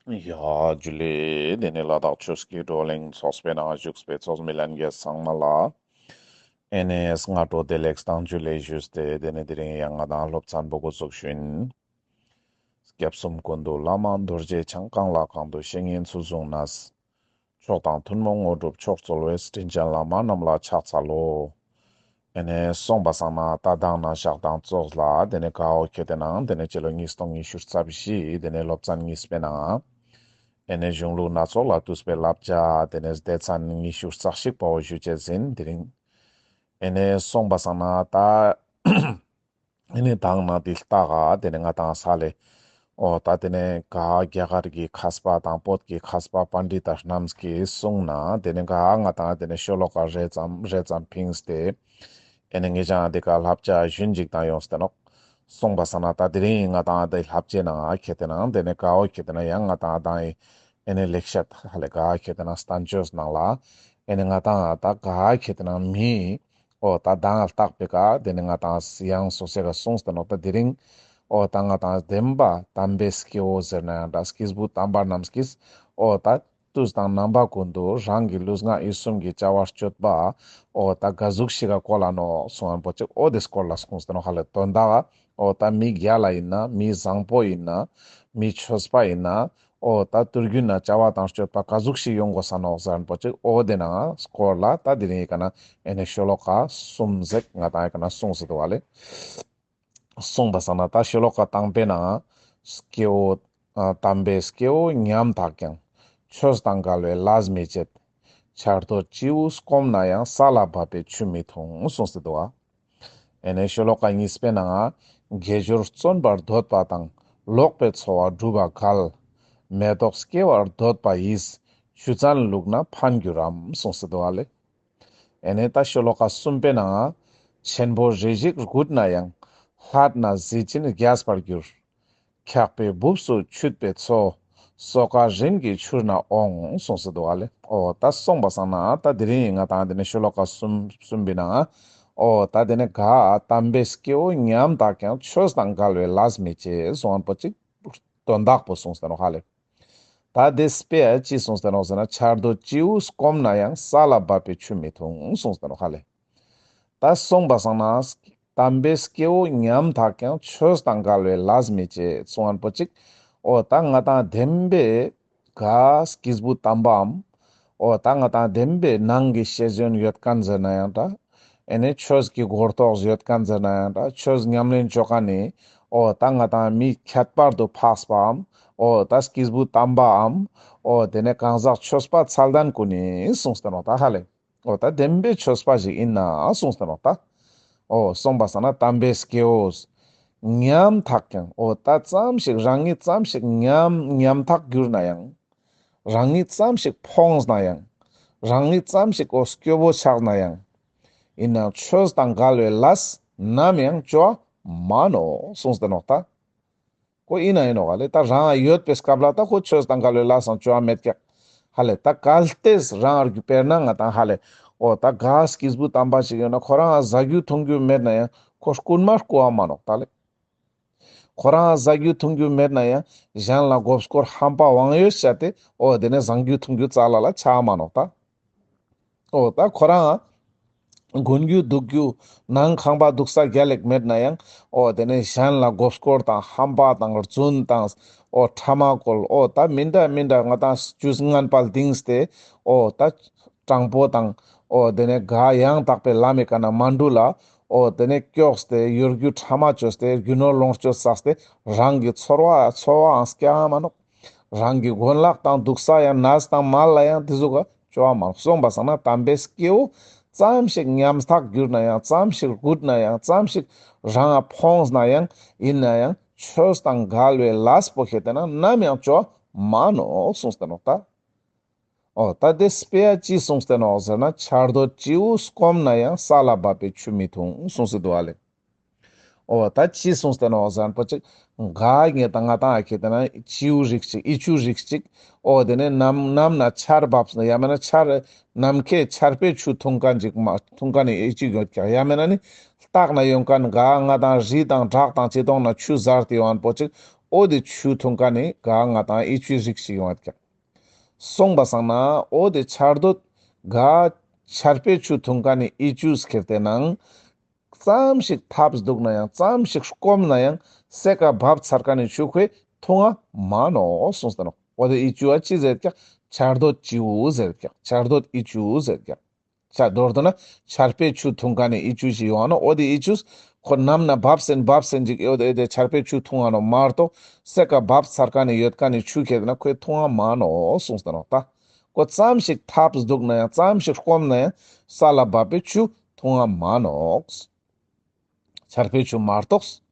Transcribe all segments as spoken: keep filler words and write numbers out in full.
ཡ་ཇུ་ལེ། དེ་ནས་ལ་དྭགས་ཆོས་ཀྱི་བགྲོ་གླེང་ཚོགས་པའི་ནང་བཞུགས་པའི་ཚོགས་མི་ལྷན་རྒྱས་ཚང་མ་ལ་ཨེ་ནས་སྔ་དྲོ་བདེ་ལེགས་དང་ཇུ་ལེ་ཞུས་ཏེ། དེ་ནས་དེ་རིང་ཡང་ང་དང་སློབ་ཚན་པོ་འགོ་ཚུགས་ཤིན། སྐྱབས་གསུམ་ཀུན་འདུས་བླ་མ་རྡོ་རྗེ་འཆང་། གང་ལ་གང་འདུལ་བཤེས་གཉེན་ཚུལ་བཟུང་ནས། མཆོག་དང་ཐུན་མོང་དངོས་གྲུབ་མཆོག་སྩོལ་བའི། དྲིན་ཅན་བླ་མ་རྣམས་ལ་ཕྱག་འཚལ་ལོ། ཨེ་ནས་སོང་པ་སང་ན་ད་མདང་ནས་ཞག་དང་ཙོགས་ལ་དེ་ནས་ག་འོ་ཁེ་ཏེ་ནང་དེ་ནས་སྤྱི་ལོ་ཉིས་སྟོང་ཉི་ཤུ་རྩ་བཞི་དེ་ནས་སློབ་ཚན་གཉིས་པའི་ནང་ཨེ་ནས་གཞུང་ལུགས་སྣ་ཚོགས་ལས་བཏུས་པའི་བསླབ་བྱ་དེ་ནས་སྡེ་ཚན་ཉི་ཤུ་རྩ་གཅིག་པ་བོ་ཞུ་ཅེས་ཨིན། དེ་རིང་ཨེ་ནས་སོང་པ་སང་ན་ད་ཨེ་ནས་མདང་ནས་དེ་ལྟ་ག་དེ་ནས་ང་དང་ས་ལེ། འོ་ད་དེ་ནས་ག་རྒྱ་གར་གྱི་མཁས་པ་དང་བོད་ཀྱི་མཁས་པ་པཎྜི་ཏ་རྣམས་ཀྱིས་གསུངས་ན་དེ་ནས་ག་ང་དང་དེ་ནས་ཤོ་ལོ་ཀ་རེ་ཙམ་རེ་ཙམ་ཕིངས་ཏེ། ཨེ་ནས་ངེད་ཅག་དེ་ཀ་བསླབ་བྱ་ཞུན་ཅིག་དང་ཡོངས་ཏེ་ནོག། སོང་པ་སང་ན་ད་དེ་རིང་ང་དང་དེ་བསླབ་བྱའི་ནང་ཁེ་ཏེ་ནང་དེ་ནས་ག་འོ་ཁེ་ཏེ་ནང་ཡང་ང་དང་དང་ཨེ་ནས་ལེགས་བཤད་ཧ་ལེ་ག་ཁེ་ཏེ་ནང་བསྟན་བཅོས་ནང་ལ་ཨེ་ནས་ང་དང་ད་ག་ཁེ་ཏེ་ནང་མི་འོ་ད་མདང་ལྟག་པའི་ཀ་དེ་ནས་ང་དང་ཡང་སོ་སོ་ཀ་གསུངས་ཏེ་ནོག། ད་དེ་རིང་འོ་ད་ང་དང་བདེན་པ་དམ་པའི་སྐྱེ་བོ་ཟེར་ན་ཡང་འདྲ་སྐྱེས་བུ་དམ་པ་རྣམས་ཀྱིས་འོ་ད་དུས་དང་རྣམ་པ་ཀུན་ཏུ་རང་གི་ལུས་ངག་ཡིད་གསུམ་གྱི་བྱ་བ་སྤྱོད་པ་འོ་ད་ག་ཟུག་ཞིག་ག་གོ་ལ་ནོག་གསུང་ངན་པོ་ཅིག་འོ་དེ་སྐོར་ལ་གསུངས་ཏེ་ནོག་ཧ་ལེ། དོན་དག་འོ་ད་མི་རྒྱལ་ལ་ཡིན་ན་མི་བཟང་པོ་ཡིན་ན་མི་ཆོས་པ་ཡིན་ན་འོ་ད་དུས་རྒྱུན་ན་བྱ་བ་དང་སྤྱོད་པ་ག་ཟུག་ཞིག་ཡོང་དགོས་ས་ནོག་ཟེར་ངན་པོ་ཅིག་འོ་དེ་ནང་སྐོར་ལ་ད་དེ་རིང་ཡི་ཀ་ན་ཨེ་ནས་ཤོ་ལོ་ཀ་གསུམ་ཟེག་ང་དང་ཡི་ཀ་ན་གསུངས་ཏེ་འདུག་ཧ་ལེ། སོང་པ་སང་ན་ད་ཤོ་ལོ་ཀ་དང་པོའི་ནང་སྐྱེ་བོ་ཨ་དམ་པའི་སྐྱེ་བོ་ཉམ་ཐག་ཀྱང་། ཆོས་དང་འགལ་བའི་ལས་མི་བྱེད། ཆར་སྡོད་སྤྱི་བོ་སྐོམ་ན་ཡང་། ས་ལ་བབས་པའི་ཆུ་མི་འཐུང་གསུངས་ཏེ་འདུག་ཨ། ཨེ་ནས་ཤོ་ལོ་ཀ་གཉིས་པའི་ནང་དགེ་སྦྱོར་བརྩོན་པར་འདོད་པ་དང་། ལོག་པའི་འཚོ་བ་སྒྲུབ་པ་འགལ། མེ་ཏོག་སྐྱེ་བར་འདོད་པ་ཡིས། ཆུ་ཚན་བླུགས་ན་ཕན་འགྱུར་རམ་གསུངས་ཏེ་འདུག་ཧ་ལེ། ཨེ་ནས་ད་ཤོ་ལོ་ཀ་གསུམ་པའི་ནང་ཆེན་པོ་རེ་ཞིག་རྒུད་ན་ཡང་། སླད་ན་གཟི་བྱིན་རྒྱས་པར་འགྱུར། འཁྱག་པའི་སྦུབས་སུ་ཆུད་པའི་མཚོ། སོ་ཀ་རིམ་གྱིས་འཕྱུར་ན་འོང་གསུངས་ཏེ་འདུག་ཧ་ལེ། འོ་ད་སོང་པ་སང་ན་ད་དེ་རིང་ང་དང་དེ་ནས་ཤོ་ལོ་ཀ་གསུམ་གསུམ་པའི་ནང་འོ་ད་དེ་ནས་ག་དམ་པའི་སྐྱེ་བོ་ཉམ་ཐག་ཀྱང་། ཆོས་དང་འགལ་བའི་ལས་མི་བྱེད་གསུང་ངན་པོ་ཅིག་དོན་དག་པོ་གསུངས་ཏེ་ནོག་ཧ་ལེ། ད་དེ་དཔེ་ཅི་གསུངས་ཏེ་ནོག་ཟེར་ན། ཆར་སྡོད་སྤྱི་བོ་སྐོམ་ན་ཡང་། ས་ལ་བབས་པའི་ཆུ་མི་འཐུང་གསུངས་ཏེ་ནོག་ཧ་ལེ། ད་སོང་པ་སང་ན་དམ་པའི་སྐྱེ་བོ་ཉམ་ཐག་ཀྱང་། ཆོས་དང་འགལ་བའི་ལས་མི་བྱེད་གསུང་ངན་པོ་ཅིག་འོ་ད་ང་དང་བདེན་པའི་ག་སྐྱེས་བུ་དམ་པའམ། འོ་ད་ང་དང་བདེན་པའི་ནང་གི་ཤེས་ཡོན་ཡོད་མཁན་ཟེར་ན་ཡང་འདྲ། ཨེ་ནས་ཆོས་ཀྱི་གོ་རྟོགས་ཡོད་མཁན་ཟེར་ན་ཡང་འདྲ། ཆོས་ཉམས་ལེན་བཅོ་མཁན་ནི་འོ་ད་ང་དང་མི་ཁྱད་པར་དུ་འཕགས་པའམ། འོ་ད་སྐྱེས་བུ་དམ་པའམ། འོ་དེ་ནས་གང་ཟག་ཆོས་པ་ཚད་ལྡན་ཀུན་ནི་གསུངས་ཏེ་ནོག་ད་ཧ་ལེ། འོ་ད་བདེན་པའི་ཆོས་པ་ཞིག་ཡིན་ན་གསུངས་ཏེ་ནོག་ད། འོ་སོང་པ་སང་ན་དམ་པའི་སྐྱེ་བོ་ཉམ་ཐག་ཀྱང་། འོ་ད་ཙམ་ཞིག་རང་ཉིད་ཙམ་ཞིག་ཉམ་ཉམ་ཐག་གྱུར་ན་ཡང་། རང་ཉིད་ཙམ་ཞིག་ཕོངས་ན་ཡང་། རང་ཉིད་ཙམ་ཞིག་འོ་སྐྱོ་བོ་ཆགས་ན་ཡང་། ཡིན་ནའང་ཆོས་དང་འགལ་བའི་ལས་ནམ་ཡང་བཅོ་མ་ནོག་གསུངས་ཏེ་ནོག་ད། ཁོ་ཡིན་ན་ཡིན་ནོག་ཧ་ལེ། ད་རང་ཡོད་པའི་སྐབས་ལ་ད་ཁོ་ཆོས་དང་འགལ་བའི་ལས་སང་བཅོ་བ་མེད་ཀྱག་ཧ་ལེ། ད་གལ་ཏེ་རང་རྒྱུད་དཔེར་ན་ང་དང་ཧ་ལེ། འོ་ད་ག་སྐྱེས་བུ་དམ་པ་ཞིག་ཡོད་ན་ཁོ་རང་ཟ་རྒྱུ་འཐུང་རྒྱུ་མེད་ན་ཡང་ཁོ་རྐུན་མ་རྐུ་བ་མ་ནོག་ད་ལེ། ཁོ་རང་ཟ་རྒྱུ་འཐུང་རྒྱུ་མེད་ན་ཡང་གཞན་ལ་མགོ་སྐོར་ཧམ་པ་དབང་ཡོད་བྱས་ཏེ་འོ་དེ་ནས་ཟ་རྒྱུ་འཐུང་རྒྱུ་རྩ་ལ་ལ་ཆ་མ་ནོག་ད། འོ་ད་ཁོ་རང་གོན་རྒྱུ་འདུག་རྒྱུ་ནང་ཁང་པ་འདུག་ས་རྒྱལ་ལེགས་མེད་ན་ཡང་འོ་དེ་ནས་གཞན་ལ་མགོ་སྐོར་དང་ཧམ་པ་དང་རྫུན་དང་འོ་ཕྲ་མ་བཀོལ། འོ་ད་མི་འདྲ་མི་འདྲ་ང་དང་ཇུས་ངན་པ་ལྡིངས་ཏེ་འོ་ད་དྲང་པོ་དང་འོ་དེ་ནས་ག་ཡང་དག་པའི་ལམ་མི་ཀ་ན་མ་འགྲུལ་ལ་འོ་དེ་ནས་སྐྱོགས་ཏེ་གཡོ་སྒྱུ་ཕྲ་མ་བཅོས་ཏེ་རྒྱུ་ནོར་ལོངས་སྤྱོད་བསགས་ཏེ་རང་གི་འཚོ་བ་འཚོ་བའང་སྐྱེལ་མ་ནོག་རང་གི་གོན་ལག་དང་འདུག་ས་ཡང་ནས་དང་མལ་ལ་ཡང་དེ་ཟུག་ག་བཅོ་བ་མ་ནོག་སོང་པ་སང་ན་དམ་པའི་སྐྱེ་བོ་ཙམ་ཞིག་ཉམ་ཐག་གྱུར་ན་ཡང་། ཙམ་ཞིག་རྒུད་ན་ཡང་། ཙམ་ཞིག་རང་ང་ཕོངས་ན་ཡང་། ཡིན་ན་ཡང་ཆོས་དང་འགལ་བའི་ལས་པོ་ཁེ་ཏེ་ན་ནམ་ཡང་བཅོ་མ་ནོག་གསུངས་ཏེ་ནོག་ད། འོ་ད་དེ་དཔེ་ཡ་ཅི་གསུངས་ཏེ་ནོག་ཟེར་ན། ཆར་སྡོད་སྤྱི་བོ་སྐོམ་ན་ཡང་། ས་ལ་བབས་པའི་ཆུ་མི་འཐུང་གསུངས་ཏེ་འདུག་ཨ་ལེ། འོ་ད་ཅི་གསུངས་ཏེ་ནོག་ཟེར་ན་པོ་ཅིག་ག་ངེ་ད་ང་དང་ཨ་ཁེ་ཏེ་ན་སྤྱི་བོ་རིགས་ཅིག་ཡིད་ཆུ་རིགས་ཅིག་འོ་དེ་ནས་ནམ་ནམ་ན་ཆར་བབས་ན་ཡང་མེད་ན་ཆར་ནམ་ཁའི་ཆར་པའི་ཆུ་འཐུང་མཁན་ཅིག་མ་འཐུང་མཁན་ནི་ཨེ་ཅིག་ཡོད་ཀྱག་ཡང་མེད་ན་ནི་ལྟག་ན་ཡོང་མཁན་ག་ང་དང་རི་དང་བྲག་དང་ཅི་དོང་ན་ཆུ་ཟར་ཏེ་ཡོང་མཁན་པོ་ཅིག་འོ་དེ་ཆུ་འཐུང་ཁན་ནི་ག་ང་ཏང་ཨི་ཆུའི་རིགས་ཤིག་ཡོང་བ་ཀྱག། སོང་པ་སང་ན་འོ་དེ་ཆར་འདོད་ག་ཆར་པའི་ཆུ་འཐུང་ཁན་ནི་ཨི་ཆུ་ཁྱེར་ཏེ་ནང་ཙམ་ཞིག་ཐབས་འདུག་ན་ཡང་ཙམ་ཞིག་སྐོམ་ན་ཡང་སེ་ཀ་བབས་ཚར་ཁན་ནི་ཆུ་ཁོས་འཐུང་ང་མ་ནོག་གསུངས་ཏེ་ནོག། འོ་དེ་ཨི་ཆུ་བ་ཅི་ཟེར་ཀྱག། ཆར་འདོད་ཨི་ཆུ་ཟེར་ཀྱག། ཆར་འདོད་ཨི་ཆུ་ཟེར་ཀྱག། ཆ་མདོར་བསྡུ་ན་ཆར་པའི་ཆུ་འཐུང་ཁན་ནི་ཨི་ཆུ་ཞིག་ཡོང་ང་ནོག། འོ་དེ་ཨི་ཆུ་ཁོ་ནམ་ན་བབས་སེན་བབས་སེན་ཅིག་འོ་དེ་ཆར་པའི་ཆུ་འཐུང་ང་ནོག་མ་གཏོགས་སེ་ཀ་བབས་ཚར་ཁན་ནི་ཡོད་ཁན་ནི་ཆུ་ཁྱེར་ཏེ་ན་ཁོས་འཐུང་ང་མ་ནོག་གསུངས་ཏེ་ནོག་ད། ཁོ་ཙམ་ཞིག་ཐབས་འདུག་ན་ཡང་ཙམ་ཞིག་སྐོམ་ན་ཡང་ས་ལ་བབས་པའི་ཆུ་འཐུང་ང་མ་ནོག། ཆར་པའི་ཆུ་མ་གཏོགས།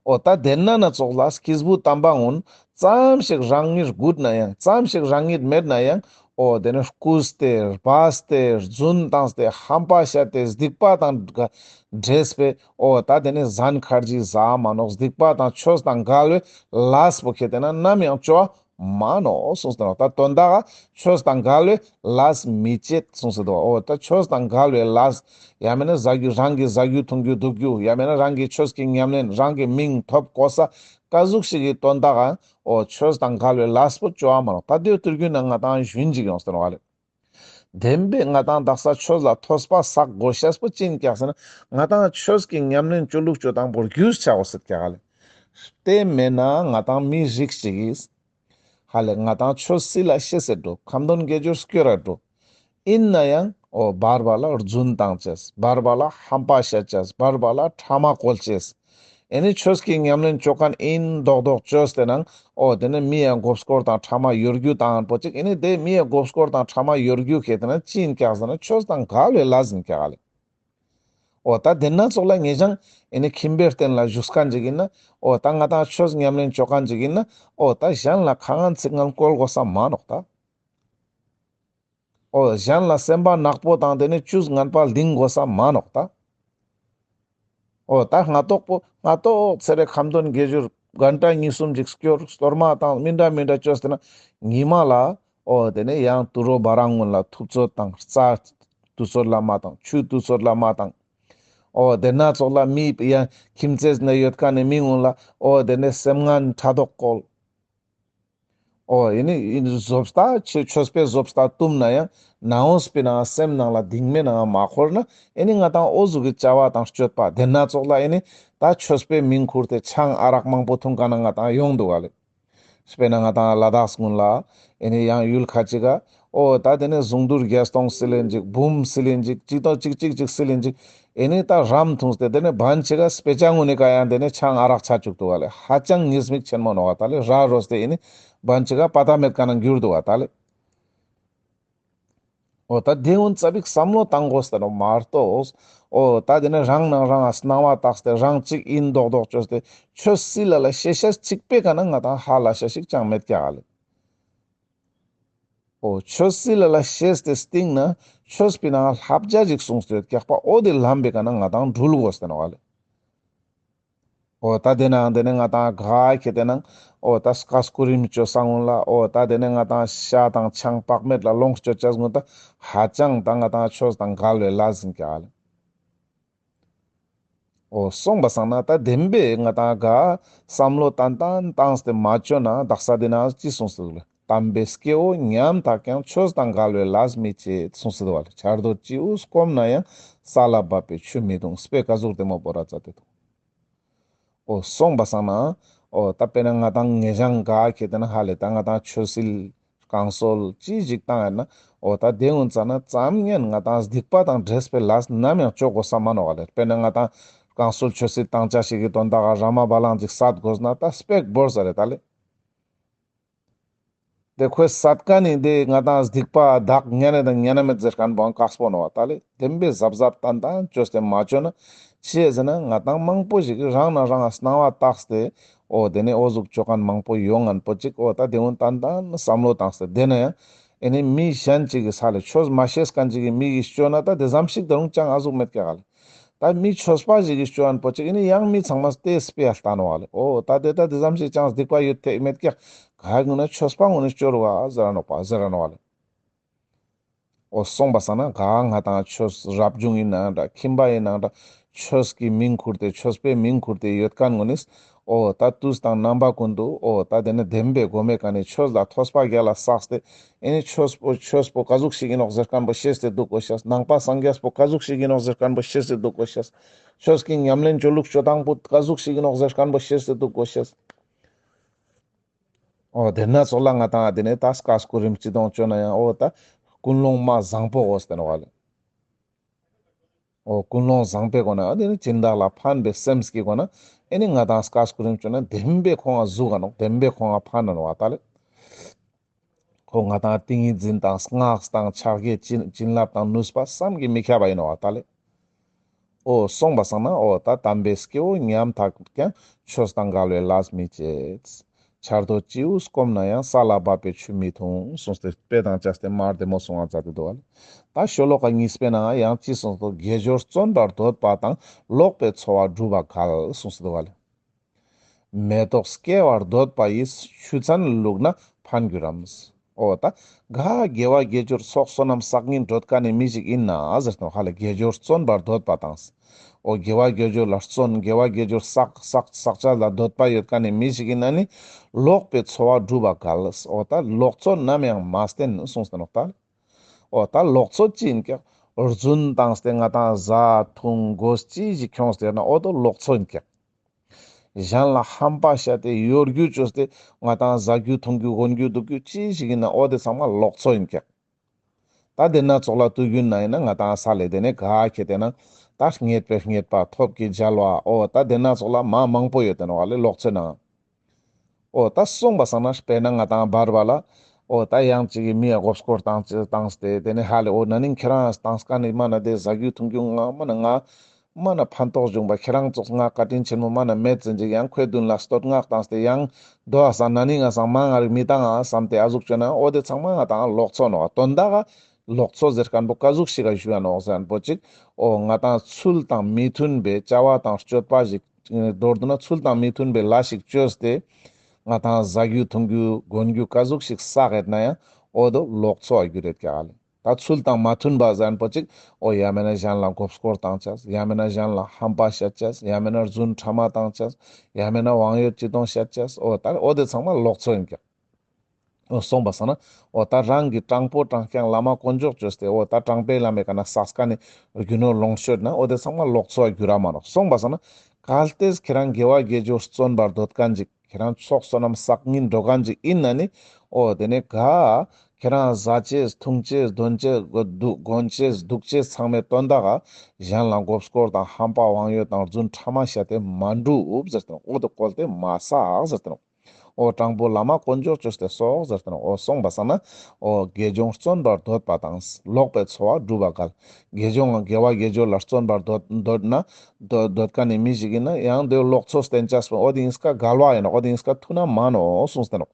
འོ་ད་དེ་ན་ན་ཙོགས་ལ་སྐྱེས་བུ་དམ་པ་གུན་ཙམ་ཞིག་རང་ཉིད་རྒུད་ན་ཡང་ཙམ་ཞིག་རང་ཉིད་མེད་ན་ཡང་འོ་དེ་ནི་རྐུས་ཏེ་སྦས་ཏེ་རྫུན་བཏང་སྟེ་ཧམ་པ་བཤད་དེ་སྡིག་པ་དང་འདྲེས་པའི་འོ་ད་དེ་ནི་ཟན་ཁར་ཇི་ཟ་མ་ནོག། སྡིག་པ་དང་ཆོས་དང་འགལ་བའི་ལས་པོ་ཁྱེར་ཏེ་ན་ནམ་ཡང་ཅོ་མ་ནོག་གསུངས་ཏེ་ནོག། ད་དོན་དག་ཆོས་དང་འགལ་བའི་ལས་མི་བྱེད་གསུངས་ཏེ་འདུག། འོ་ད་ཆོས་དང་འགལ་བའི་ལས་ཡང་མེན་ན་ཟ་རྒྱུ་རང་གི་ཟ་རྒྱུ་འཐུང་རྒྱུ་འདུག་རྒྱུ་ཡང་མེན་ན་རང་གི་ཆོས་ཀྱི་ཉམས་ལེན་རང་གི་མིང་ཐོབ་གོ་ས་ཀ་ཟུག་ཞིག་གི་དོན་དག་འོ་ཆོས་དང་འགལ་བའི་ལས་པོ་ཅོ་མ་ནོག། ད་དེ་ཐུར་རྒྱུ་ན་ང་ཏང་ཞུན་ཅིག་ཡོངས་ཏེ་ནོག་ལེ། བདེན་པའི་ང་ཏང་དག་ས་ཆོས་ལ་ཐོས་པ་བསགས་དགོས་ཤེས་པོ་ཅི་ཡིན་ཀྱག་ཟེར་ན་ང་ཏང་ཆོས་ཀྱི་ཉམས་ལེན་ཅོ་ལུགས་ཅོ་སྟངས་པོ་རྒྱུས་ཆ་འོ་སེད་ཀྱག་ལེ། དེ་མེན་ན་ང་ཏང་མི་རིགས་ཅིག་གིས་ཧ་ལེ་ང་ཏང་ཆོས་སི་ལ་ཤེས་སེ་འགྲོ། ཁ་འདོན་དགེ་སྦྱོར་སྐྱོར་ར་འགྲོ། ཡིན་ན་ཡང་འོ་བར་བར་ལ་རྫུན་བཏང་ཅེས། བར་བར་ལ་ཧམ་པ་བཤད་ཅེས། བར་བར་ལ་ཕྲ་མ་བཀོལ་ཅེས། ཨེ་ནི་ཆོས་ཀྱི་ཉམས་ལེན་ཅོ་ཁན་ཡིན་མདོག་མདོག་ཅོས་ཏེ་ནང་འོ་དེ་ནི་མི་ཡ་མགོ་སྐོར་དང་ཕྲ་མ་ཡོད་རྒྱུ་དང་པོ་ཅིག། ཨེ་ནི་དེ་མི་ཡ་མགོ་སྐོར་དང་ཕྲ་མ་ཡོད་རྒྱུ་ཁྱེར་ཏེ་ན་ཅི་ཡིན་ཀྱག་ཟེར་ན་ཆོས་དང་འགལ་བའི་ལས་ཡིན་ཀྱག་ལེ། འོ་ད་དེ་ན་ཙོགས་ལ་ངེད་ཅག་ཨེ་ནི་ཁྱིམ་པའི་རྟེན་ལ་བཞུགས་ཁན་ཅིག་ཡིན་ན་འོ་ད་ང་ཏང་ཆོས་ཉམས་ལེན་ཅོ་ཁན་ཅིག་ཡིན་ན་འོ་ད་གཞན་ལ་ཁ་ངན་ཚིག་ངན་བཀོལ་དགོས་ས་མ་ནོག་ད། འོ་གཞན་ལ་སེམས་པ་ནག་པོ་དང་དེ་ནི་ཅུས་ངན་པ་ལྡིང་དགོས་ས་མ་ནོག་ད། འོ་ད་སྔ་ཏོག་པོ་སྔ་ཏོག་ཚེ་རེ་ཁ་འདོན་དགེ་སྦྱོར་གན་ཊ་གཉིས་གསུམ་ཅིག་སྐྱོར་གཏོར་མ་དང་མི་འདྲ་མི་འདྲ་ཅོས་ཏེ་ན་ཉི་མ་ལ་འོ་དེ་ནི་ཡང་དུད་འགྲོ་བ་རང་གུན་ལ་ཐུབ་ཚོད་དང་རྩྭ་དུས་ཚོད་ལ་མ་བཏང་ཆུ་དུས་ཚོད་ལ་མ་བཏང་། འོ་དེ་ན་ཙོགས་ལ་མི་ཡང་ཁྱིམ་མཚེས་ན་ཡོད་ཁན་ནི་མི་གུན་ལ་འོ་དེ་ནི་སེམས་ངན་ཕྲག་དོག་བཀོལ། འོ་ཡིན་ནི་ཡིན་བཟོ་ལྟ་ཆོས་ཆོས་པའི་བཟོ་ལྟ་བཏུམ་ན་ཡང་ནང་འོས་པའི་ནང་སེམས་ནང་ལ་གདིང་མའི་ནང་མ་འཁོར་ན་ཨེ་ནི་ང་ཏང་འོ་ཟུག་གི་བྱ་བ་དང་སྤྱོད་པ་དེ་ན་ཙོགས་ལ་ཨེ་ནི་ད་ཆོས་པའི་མིང་ཁུར་ཏེ་ཆང་ཨ་རག་མང་པོ་འཐུང་ཁན་ང་ཏང་ཡོང་འདུག་ག་ལེ། དཔེར་ན་ང་ཏང་ལ་དྭགས་གུན་ལ་ཨེ་ནི་ཡང་ཡུལ་ཁ་ཅིག་ག་འོ་ད་དེ་ནི་ཟུང་དུར་བརྒྱད་སྟོང་སིལ་ལེན་ཅིག་འབུམ་སིལ་ལེན་ཅིག་ཅིག་དང་ཅིག་ཅིག་ཅིག་སིལ་ལེན་ཅིག་ཨེ་ནི་ད་རམ་འཐུངས་ཏེ་དེ་ནི་བན་ཅིག་ག་སྤེ་ཆ་གུན་ནི་ཀ་ཡང་དེ་ནི་ཆང་ཨ་རག་ཆ་བཅུག་འདུག་ག་ལེ། ཧ་ཅང་ཉེས་དམིགས་ཆེན་མོ་ནོག་ག་ད་ལེ། ར་རོས་ཏེ་ཨེ་ནི་བན་ཅིག་ག་པ་ཏ་མེད་ཁན་ནང་གྱུར་འདུག་ག་ད་ལེ། འོ་ད་དེ་གུན་ཙ་པིག་བསམ་བློ་བཏང་དགོས་ཏེ་ནོག་མ་གཏོགས། འོ་ད་དེ་ནི་རང་ནང་རང་ང་སྣང་བ་བཏགས་ཏེ་རང་གཅིག་ཡིན་མདོག་མདོག་ཅོས་ཏེ་ཆོས་སི་ལ་ལ་ཤེས་ཤེས་གཅིག་པའི་ཀ་ན་ང་ཏང་ཧ་ལས་ཤེས་ཤིག་ཅང་མེད་ཀྱག་ལེ། འོ་ཆོས་སི་ལ་ལ་ཤེས་ཏེ་སྟིང་ན་ཆོས་པའི་ནང་བསླབ་བྱ་ཅིག་གསུངས་ཏེ་ཡོད་ཀྱག་པ། འོ་དེ་ལམ་པའི་ཀ་ན་ང་ཏང་འགྲུལ་དགོས་ཏེ་ནོག་ལེ། འོ་ད་དེ་ནང་དེ་ནི་ང་ཏང་ག་ཁེ་ཏེ་ནང་འོ་ད་སྐ་སྐུ་རིམ་ཅོ་ས་གུན་ལ་འོ་ད་དེ་ནི་ང་ཏང་ཤ་དང་ཆང་བག་མེད་ལ་ལོངས་སྤྱོད་ཅེས་གུན་ད་ཧ་ཅང་ད་ང་ཏང་ཆོས་དང་འགལ་བའི་ལས་ཡིན་ཀྱག་ལེ། འོ་སོང་པ་སང་ན་ད་བདེན་པའི་ང་ཏང་ག་བསམ་བློ་ཏན་ཏན་བཏང་སྟེ་མ་ཅོ་ན་དག་ས་དེ་ན་ཅི་གསུངས་ཏེ་འདུག་ལེ། དམ་པའི་སྐྱེ་བོ་ཉམ་ཐག་ཀྱང་། ཆོས་དང་འགལ་བའི་ལས་མི་བྱེད་གསུངས་ཏེ་འདུག་ལེ། ཆར་འདོད་སྤྱི་བོས་སྐོམ་ན་ཡང་། ས་ལ་བབས་པའི་ཆུ་མི་འཐུང་། དཔེ་ཀ་ཟུག་བདེ་མོ་བོར་ར་ཙ་ཏེ་འདུག། འོ་སོང་པ་སང་ན་འོ་ད་དཔེར་ན་ང་ཏང་ངེ་ཞང་ག་ཁེ་ཏེ་ན་ཧ་ལས་ད་ང་ཏང་ཆོས་སིལ་བསྐང་གསོལ་ཅི་ཞིག་བཏང་ཡོད་ན་འོ་ད་དེ་འུན་ཙ་ན་ཙམ་ཉན་ང་ཏང་སྡིག་པ་དང་འདྲེས་པའི་ལས་ནམ་ཡང་ཅོ་དགོས་ས་མ་ནོག་ག་ལེ། དཔེར་ན་ང་ཏང་བསྐང་གསོལ་ཆོས་སིལ་བཏང་ཆ་ཞིག་གི་དོན་དག་ག་ར་མ་བ་ལང་ཅིག་བསད་དགོས་ན་ད་སྤེག་བོར་ས་རེད་ད་ལེ། དེ་ཁོས་བསད་ཁན་ནི་དེ་ང་ཏང་སྡིག་པ་དག་ཉན་ནེ་དང་ཉན་ན་མེད་ཟེར་ཁན་བོའང་དཀགས་པོ་ནོག་པ། ད་ལེ་བདེན་པའི་གཟབ་གཟབ་ཏན་ཏན་ཅོས་ཏེ་མ་ཅོ་ན་ཅི་ཡ་ཟེར་ན་ང་ཏང་མང་པོ་ཞིག་གི་རང་ན་རང་ང་སྣང་བ་བཏགས་ཏེ་འོ་དེ་ནི་འོ་ཟུག་ཅོ་ཁན་མང་པོ་ཡོང་ངན་པོ་ཅིག། འོ་ད་དེ་འུན་ཏན་ཏན་བསམ་བློ་བཏང་སྟེ་དེ་ན་ཡང་ཨེ་ནི་མི་གཞན་ཅིག་གི་ས་ལེ་ཆོས་མ་ཤེས་ཁན་ཅིག་གི་མི་གི་ཅོ་ན་ད་དེ་ཙམ་ཞིག་ད་རུང་ཅང་ཨ་ཟུག་མེད་ཀྱག་ག་ལེ། ད་མི་ཆོས་པ་ཞིག་གི་ཅོ་ཁན་པོ་ཅིག་ཨེ་ནི་ཡང་མི་ཚང་མ་སྟེ་སྤེ་ཡ་ལྟ་ནོག་ག་ལེ། འོ་ད་དེ་ད་དེ་ཙམ་ཞིག་ཅང་སྡིག་པ་ཡོད་ཐེག་མེད་ཀྱག་ག་གུན་ན་ཆོས་པ་གུན་ནི་ཅོ་རུ་བ་ཟེར་ར་ནོག་པ་ཟེར་ར་ནོག་ག་ལེ། འོ་སོང་པ་སང་ན་ག་ང་ཏང་ཆོས་རབ་བྱུང་ཡིན་ནའང་འདྲ་ཁྱིམ་པ་ཡིན་ནའང་འདྲ་ཆོས་ཀྱི་མིང་ཁུར་ཏེ་ཆོས་པའི་མིང་ཁུར་ཏེ་ཡོད་ཁན་གུན་ནི་ འོ་ད་དུས་དང་རྣམ་པ་ཀུན་ཏུ་འོ་ད་དེ་ནི་བདེན་པའི་སྒོམ་མེད་ཀ་ནི་ཆོས་ལ་ཐོས་པ་རྒྱལ་ལ་བསགས་ཏེ་ཨེ་ནི་ཆོས་པོ་ཆོས་པོ་ག་ཟུག་ཞིག་ཡིན་ནོག་ཟེར་མཁན་པོ་ཤེས་ཏེ་འདུག་དགོས་ཤེས། ནང་པ་སངས་རྒྱས་པོ་ག་ཟུག་ཞིག་ཡིན་ནོག་ཟེར་མཁན་པོ་ཤེས་ཏེ་འདུག་དགོས་ཤེས། ཆོས་ཀྱི་ཉམས་ལེན་ཅོ་ལུགས་ཅོ་སྟངས་པོ་ག་ཟུག་ཞིག་ཡིན་ནོག་ཟེར་མཁན་པོ་ཤེས་ཏེ་འདུག་དགོས་ཤེས། འོ་དེ་ན་ཙོགས་ལ་ང་ཏང་དེ་ནི་ད་སྐ་སྐུ་རིམ་སྤྱི་དོང་ཅོ་ན་ཡང་འོ་ད་ཀུན་སློང་མ་བཟང་པོ་དགོས་ཏེ་ནོག་ལེ། འོ་ཀུན་སློང་བཟང་པོའི་སྒོ་ནས་དེ་ནི་སྦྱིན་བདག་ལ་ཕན་པའི་སེམས་ཀྱི་སྒོ་ནས་ཨེ་ནི་ང་ཏང་སྐ་སྐུ་རིམ་ཅོ་ན་བདེན་པའི་ཁོང་ང་ཟུག་ག་ནོག། བདེན་པའི་ཁོང་ང་ཕན་ན་ནོག་བ་ད་ལེ། ཁོ་ང་ཏང་ཏིང་ངེ་འཛིན་དང་སྔགས་དང་ཕྱག་རྒྱའི་བྱིན་བྱིན་རླབས་དང་ནུས་པ་བསམ་གྱིས་མི་ཁྱབ་པ་ཡིན་ནོག་བ་ད་ལེ། འོ་སོང་པ་སང་ན་འོ་ད་དམ་པའི་སྐྱེ་བོ་ཉམ་ཐག་ཀྱང་ཆོས་དང་འགལ་བའི་ལས་མི་བྱེད། ཆར་དོ་སྤྱི་བོས་སྐོམ་ན་ཡང་ས་ལ་བབས་པའི་ཆུ་མི་འཐུང་གསུངས་ཏེ་དཔེ་དང་བཅས་ཏེ་མ་བདེ་མོ་གསུང་བ་མཛད་དེ་འདུག་བ་ལེ། ད་ཤོ་ལོ་ཀ་གཉིས་པའི་ནང་ཡང་ཅི་གསུངས་སོ། དགེ་སྦྱོར་བརྩོན་པར་འདོད་པ་དང་ལོག་པའི་འཚོ་བ་བསྒྲུབ་པ་འགལ་གསུངས་ཏེ་འདུག་བ་ལེ། མེ་ཏོག་སྐྱེ་བར་འདོད་པ་ཡིས་ཆུ་ཚན་བླུགས་ན་ཕན་གྱུར་རམ། འོ་ད་ག་དགེ་བ་དགེ་སྦྱོར་ཚོགས་བསོད་ནམས་བསགས་སྙིང་འདོད་མཁན་ནི་མི་ཞིག་ཡིན་ན་ཟེར་ཏེ་ནོག་ཧ་ལེ། དགེ་སྦྱོར་བརྩོན་པར་འདོད་པ་དང་། འོ་དགེ་བ་དགེ་སྦྱོར་ལ་བརྩོན་དགེ་བ་དགེ་སྦྱོར་བསགས་བསགས་བསགས་བྱ་ལ་འདོད་པ་ཡོད་མཁན་ནི་མི་ཞིག་ཡིན་ན་ནི་ལོག་པའི་འཚོ་བ་བསྒྲུབ་པ་འགལ། འོ་ད་ལོག་འཚོ་ནམ་ཡང་མ་བསྟེན་གསུངས་ཏེ་ནོག་ད། འོ་ད་ལོག་འཚོ་ཅི་ཡིན་ཀྱག། རྫུན་བཏང་སྟེ་ང་ཏང་བཟའ་འཐུང་གོས་ཅི་ཞིག་ཁྱོངས་ཏེ་ན་འོ་དོ་ལོག་འཚོ་ཡིན་ཀྱག། གཞན་ལ་ཧམ་པ་བཤད་དེ་གཡོ་སྒྱུ་བཅོས་ཏེ་ང་ཏང་ཟ་རྒྱུ་འཐུང་རྒྱུ་གོན་རྒྱུ་འདུག་རྒྱུ་ཅི་ཞིག་ཡིན་ན་འོ་དེ་ཚང་མ་ལོག་འཚོ་ཡིན་ཀྱག། ད་དེ་ན་ཙོགས་ལ་དུས་རྒྱུན་ན་ཡིན་ན་ང་ཏང་ས་ལེ་དེ་ནས་ག་ཁེ་དེ་ན་ད་རྙེད་པའི་རྙེད་པ་ཐོབ་ཀྱི་མཇལ་བ་འོ་ད་དེ་ན་ཙོགས་ལ་མ་མང་པོ་ཡོད་དེ་ནོག་ལེ་ལོག་འཚོའི་ནང་། འོ་ད་སོང་པ་སང་ན་དཔེར་ན་ང་ཏང་བར་བ་ལ་འོ་ད་ཡང་ཅིག་གི་མི་ཡ་མགོ་སྐོར་བཏང་ཅི་བཏང་སྟེ་དེ་ནས་ཧ་ལེ་འོ་ན་ནིང་ཁྱེད་རང་བཏང་སྐ་ནི་མ་ན་དེ་ཟ་རྒྱུ་འཐུང་རྒྱུ་ང་མ་ན་ང་མ་ན་ཕན་ཐོགས་བྱུང་པ་ཁྱེད་རང་ཙོགས་ང་བཀའ་དྲིན་ཆེན་མོ་མ་ན་མེད་ཟིན་ཅིག་ཡང་ཁོའི་མདུན་ལ་བསྟོད་བསྔགས་བཏང་སྟེ་ཡང་དོ་ཨ་ས་ན་ནིང་ང་སང་མ་ང་རིག་མི་བཏང་ཨ་བསམ་སྟེ་ཨ་ཟུག་བྱོས་ན་འོ་དེ་ཚང་མ་ང་ཏང་ལོག་འཚོ་ནོག་དོན་དག་ག་ལོག་འཚོ་ཟེར་མཁན་པོ་ག་ཟུག་ཞིག་ག་ཞུ་ཡ་ནོག་ཟེར་མཁན་པོ་ཅིག་འོ་ང་ཏང་ཚུལ་དང་མི་མཐུན་པའི་བྱ་བ་དང་སྤྱོད་པ་ཞིག་མདོར་བསྡུ་ན་ཚུལ་དང་མི་མཐུན་པའི་ལས་ཤིག་བཅོས་ཏེ་ང་ཏང་ཟ་རྒྱུ་འཐུང་རྒྱུ་གོན་རྒྱུ་ག་ཟུག་ཞིག་བསགས་ཡོད་ན་ཡང་འོ་དོ་ལོག་འཚོ་བ་གྱུར་ཡོད་ཀྱག་ལེ། ད་ཚུལ་དང་མ་མཐུན་པ་ཟེར་མཁན་པོ་ཅིག་འོ་ཡང་མེད་ན་གཞན་ལ་མགོ་སྐོར་བཏང་ཅེས། ཡང་མེད་ན་གཞན་ལ་ཧམ་པ་བཤད་ཅེས། ཡང་མེད་ན་རྫུན་ཕྲ་མ་བཏང་ཅེས། ཡང་མེད་ན་དབང་ཡོད་ཅི་གཏོང་བཤད་ཅེས། འོ་ད་འོ་དེ་ཚང་མ་ལོག་འཚོ་ཡིན་ཀྱག། འོ་སོང་པ་སང་ན་འོ་ད་རང་གི་དྲང་པོ་དྲང་རྐྱང་བླ་མ་དཀོན་མཆོག་བཅོས་ཏེ་འོ་ད་དྲང་པོའི་ལམ་མེ་ཀ་ན་བསགས་ཀ་ནི་རྒྱུ་ནོར་ལོངས་སྤྱོད་ན་འོ་དེ་ཚང་མ་ལོག་འཚོ་བ་གྱུར་ར་མ་ནོག། སོང་པ་སང་ན་གལ་ཏེ་ཁྱེད་རང་དགེ་བ་དགེ་སྦྱོར་བརྩོན་པར་འདོད་མཁན་ཅིག་ཁྱེད་རང་ཚོགས་བསོད་ནམས་བསགས་སྙིང་འདོད་མཁན་ཅིག་ཡིན་ན་ནི་འོ་དེ་ནས་ག་ཁྱེད་རང་ཟ་ཅེས་འཐུང་ཅེས་གོན་ཅེས་གོ་འདུག་གོན་ཅེས་འདུག་ཅེས་ཚང་མའི་དོན་དག་ག་གཞན་ལ་མགོ་སྐོར་དང་ཧམ་པ་དབང་ཡོད་དང་རྫུན་ཕྲ་མ་བཤད་དེ་མ་འགྲུབ་ཟེར་ཏེ་འོ་དེ་བཀོལ་ཏེ་མ་བསགས་ཟེར་ཏེ་ནོག། འོ་དྲང་པོ་བླ་མ་དཀོན་མཆོག་བཅོས་ཏེ་སོགས་ཟེར་ཏེ་ནོག། འོ་སོང་པ་སང་ན་འོ་དགེ་སྦྱོར་བརྩོན་པར་འདོད་པ་དང་ལོག་པའི་འཚོ་བ་བསྒྲུབ་པ་འགལ། དགེ་སྦྱོར་དགེ་བ་དགེ་སྦྱོར་ལ་བརྩོན་པར་འདོད་འདོད་ན་འདོད་འདོད་མཁན་ནི་མི་ཞིག་ཡིན་ན་ཡང་དེ་ལོག་འཚོ་བསྟེན་ཅེས་པོ་འོ་དེ་ཡིན་སྐ་འགལ་བ་ཡིན་ནོག། འོ་དེ་ཡིན་སྐ་མཐུན་ན་མ་ནོག་གསུངས་ཏེ་ནོག།